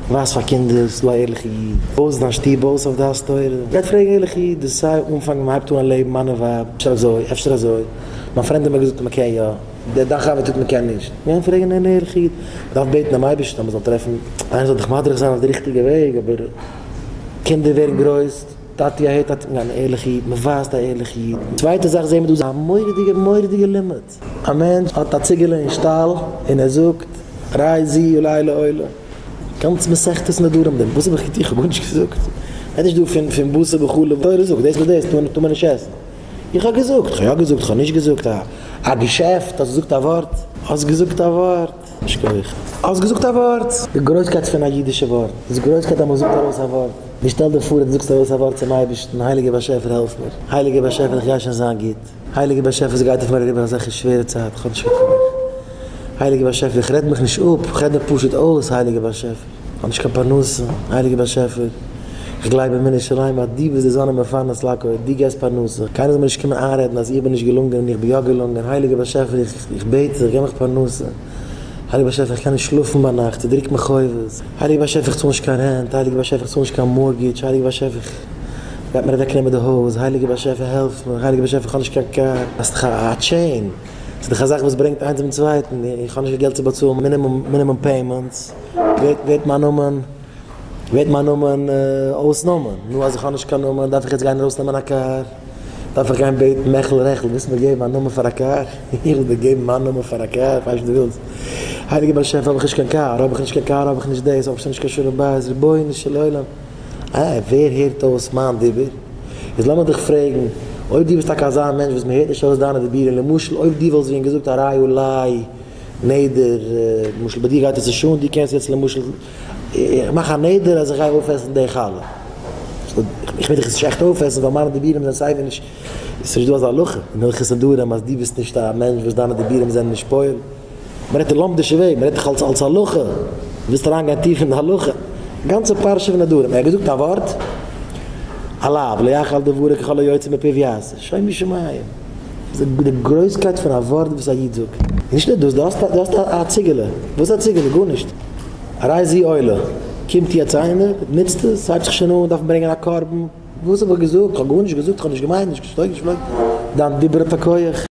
ווייז פאר קינדער ס'איז דא א ערליכע איד, בויסט דיין שטוב אויס אויף דעת תורה, גייט פרעגן ערליכע איד, דאס איז סיי אנפאנג ווען מ'הייבט אן א לעבן מאן און ווייב, אפשר אזוי אפשר אזוי, מיין friend האט מיר געזאגט אז מ'קען יא, דער דיין חבר זאגט מ'קען נישט, גיין פרעגן אן ערליכע איד, מ'דארף בעטן דעם אייבערשטן אז מ'זאל טרעפן איינער זאל דיך מדריך זיין אויף די ריכטיגע וועג, אבער קינדער ווערן גרויס, טאטי אהער טאטי, גיין ערליכע איד, מ'ווייזט א ערליכע איד, צווייטע זאך זעהן מיר דא א מורא'דיגע מורא'דיגע לימוד. א מענטש האט א ציגעלע אין שטאל און ער זאגט הרי זו עלי לעולה. גאנץ מסכת נדרים דעם וואס האב איך געטון? איך האב גארנישט געזאגט. מ'רעדט נישט דא פון פון בשר בחלב, תורה זאגט דאס מיט דאס טאר מען נישט עסן. איך האב געזאגט, איך האב יא געזאגט, איך האב נישט געזאגט, א א געשעפט, האסט געזאגט א ווארט? האסט געזאגט א ווארט? שכוח. האסט געזאגט א ווארט! די גרויסקייט פון א אידישע ווארט, דאס גרויסקייט אז מען זאגט ארויס א ווארט. נו שטעל דיר פאר אז דו זאגסט ארויס א ווארט צום אייבערשטן, הייליגער באשעפער העלף מיר, הייליגער באשעפער איך גיי שוין זיין גוט. הייליגער באשעפער ס'גייט אויף מיר אריבער אזעלכע שווערע צייט, כ'האב נישט קיין כח, הייליגער באשעפער איך רעד מיך נישט אפ, איך רעד מיר פשוט אויס, הייליגער באשעפער כ'האב נישט קיין פרנסה, הייליגער באשעפער איך גלייב באמונה שלימה אז דו ביסט דער זן ומפרנס לכל, דו געבסט פרנסה, קיינער זאל מיר נישט קומען איינרעדן אז איך בין נישט געלונגען און איך בין יא געלונגען, הייליגער באשעפער איך בעט דיך געב מיך פרנסה, הייליגער באשעפער איך קען נישט שלאפן ביינאכט, ס'דרוקט מיך חובות, הייליגער באשעפער איך צאל נישט קיין rent, הייליגער באשעפער איך צאל נישט קיין mortgage, הייליגער באשעפער איך. גייט מיר אוועק נעמען די הויז, הייליגער באשעפער העלף מיר, הייליגער באשעפער איך האב נישט קיין קאר, האסט דאך א chain, ס'איז דאך א זאך וואס ברענגט איינס דעם צווייטן, איך האב נישט קיין געלט צו באצאלן minimum minimum payments, ווערט ווערט מיין נאמען ווערט מיין נאמען אויס נאמען, נו אז איך האב נישט קיין נאמען דארף איך יעצט גיין ארויסנעמען א קאר, דארף איך גיין בעטן מעכל רעכל ווילסט מיר געבן א נאמען פאר א קאר, איך וועל דיר געבן מיין נאמען פאר א קאר, איך ווייס נישט וואס דו ווילסט, הייליגער באשעפער האב איך נישט קיין קאר, האב איך נישט קיין קאר האב איך נישט דאס, האב איך שוין נישט קיין שלום בית, רבונו של עולם. אה, ווער הערט אויס מיין דיבור? איז לאמיר דיך פרעגן, אויב דו ביסט טאקע אזא מענטש וואס מען הערט נישט אויס דיינע דיבורים, למשל אויב דו וואלסט ווען געזאגט הרי עלי נדר, למשל ביי דיר גייט עס נישט אן, דו קענסט יעצט למשל, איך מאך א נדר אז איך גיי אויפעסן די חלה. איך מוז דיך עס נישט עכט אויפעסן ווייל מיינע דיבורים זענען סייווי נישט, עס איז נישט דא אזא הלכה אין הלכות נדרים אז דו ביסט נישט א מענטש וואס דיינע דיבורים זענען נישט פועל. מען רעדט אין לומדישע וועג, מען רעדט דאך אלס אלס הלכה, ווילסט אריין גיין טיף אין די הלכה, גאנצע פרשה פון נדרים, ער האט געזאגט א ווארט, א לאו, לא יחל דברו ככל היוצא מפיו יעשה, שומו שמים, די גרויסקייט פון א ווארט וואס א איד זאגט, און נישט נאר דאס, דו האסט דו האסט א ציגעלע, וואס איז א ציגעלע? גארנישט, הרי זו עולה, קומט יעצט איינער, נוצט עס, ס'הייבט זיך שוין אן, דארף מען ברענגען א קרבן, וואס האב איך געזאגט? כ'האב גארנישט געזאגט, כ'האב נישט געמיינט, נישט געשטויגן, נישט געפלויגן, דיין דיבור האט א כח.